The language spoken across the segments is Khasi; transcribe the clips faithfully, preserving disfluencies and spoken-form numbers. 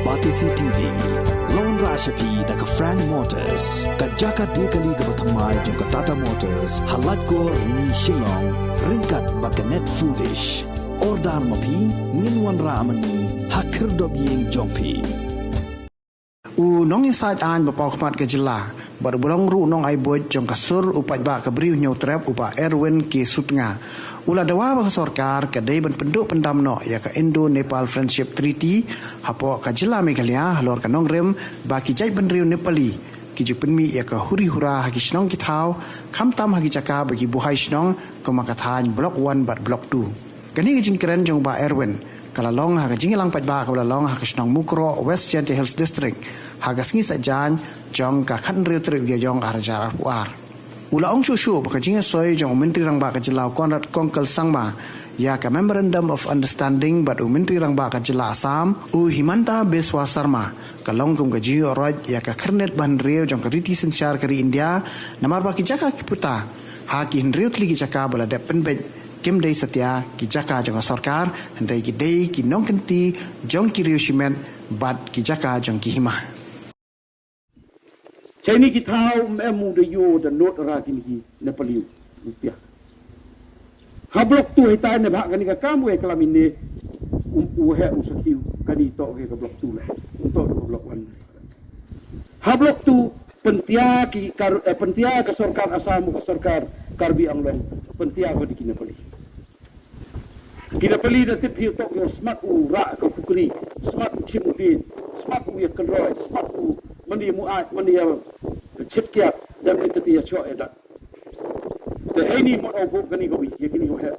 Batesi T V. Long rah sha phi da ka Frank Motors, ka jaka die kali kaba thymmai jong ka Tata Motors, ha Laitkor, Rni, Shillong, ryngkat bad ka Net Foodish. Order ma phi, ngin wanrah ma ngi ha khyrdop ïing jong phi. U nongïasaid aiñ ba paw khmat ka jylla bad uba long ruh u nongai buit jong ka sur u paidbah ka Bri u Hynñiewtrep, u Bah Erwin K Sutnga, u la dawa ba ka sorkar ka dei ban pynduh pyndam noh ïa ka Indo-Nepal Friendship Treaty hapoh ka jylla Meghalaya halor ka nongrim ba ki jaitbynriew Nepali ki ju pynmih ïa ka huri hura ha ki shnong ki thaw, khamtam ha ki jaka ba ki buhai shnong, kum ka thaiñ Block One bad Block Two. Kane ka jingkren jong u Bah Erwin ka la long ha ka jingïalang paidbah kaba la long ha ka shnong Mukroh, West Jaintia Hills District, ha ka sngi Saitjaiñ jong ka khathynriew tarik u Ïaïong arhajar arphew ar. U la ong shuh shuh ba ka jingïasoi jong u Myntri Rangbah ka jylla u Conrad Kongkal Sangma ïa ka Memorandum of Understanding bad u Myntri Rangbah ka jylla Assam u Himanta Biswa Sarma ka long kum ka jingïoh roit ïa ka khyrnit ba hynriew jong ka riti synshar ka ri India, namar ba ki jaka ki puta ha ki hynriew tylli ki jaka ba la dep pynbeit kim dei satia ki jaka jong ka sorkar, hynrei ki dei ki nongkynti jong ki riew shimet bad ki jaka jong ki hima. Chaini ki thaw, em, em u da ïoh da nud ra kine ki Nepali u tiak. Ha Block Two hita ne bha kane ka kam, u heh klam ine, u, u heh u sakhi kane, to ke ka Block Two la, to ka Block One. Ha Block Two pyntia ki kar, eh, pyntia ka sorkar Assam, ka sorkar Karbi Anglong, pyntia ko di ki Nepali. Ki Nepali da tip hi, to ki smat u rah ka pukri, smat u chim u dien, smat u ïa kynroi, smat u mane muaj, mane ïa chit kiat, da mane te ïa shoh ïa dak. Te heini mut u buh kane ka wi ïa kine ka heh.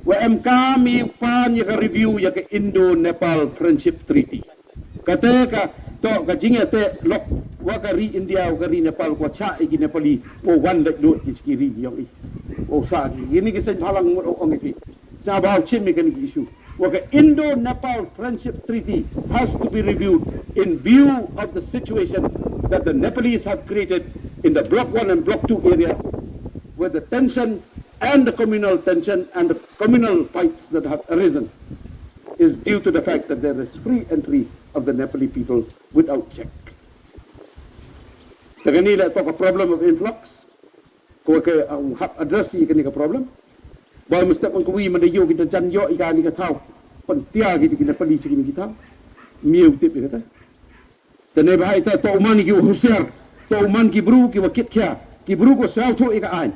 Wa em kam i pan ïa ka review ïa ka Indo-Nepal Friendship Treaty. Kata ka, to ka jingïateh lok wa ka ri India wa ka ri Nepal, ko cha i ki Nepali, ko wan leit lut ki ski ri yong i. Ko sa ki, ini ki seng phalang mut ong i ki. Sa ba u chim i kane ki issue. Wa ka Indo-Nepal Friendship Treaty has to be reviewed in view of the situation that the Nepalese have created in the Block One and Block Two area, where the tension and the communal tension and the communal fights that have arisen is due to the fact that there is free entry of the Nepali people without check. Te kane la to ka problem of influx. Ko ke, uh, hap address ïa kane ka problem. Ba mesti pun kawei manda ïoh kita jan ïoh ïa kane ka thaw. Pyntia kita ki Nepali sha kine ki thaw. Mieu tip ïa kata. Te ne ba ita to u man ki husiar, to u man ki bru ki wa kit khia, ki bru ko saw thu ïa ka aiñ.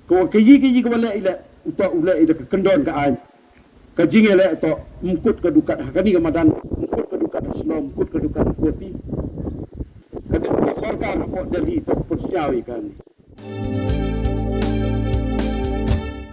Ko ka yi ka yi ka wa leh ïa leh, uta u leh ïa ka kyndon ka aiñ. Ka jingïaleh to, mkut ka dukat ha kane ka madan, mkut ka dukat ha Shillong, mkut ka dukat ha Guwahati. Ka dei ka sorkar hapoh Delhi to pynsiaw ïa kane.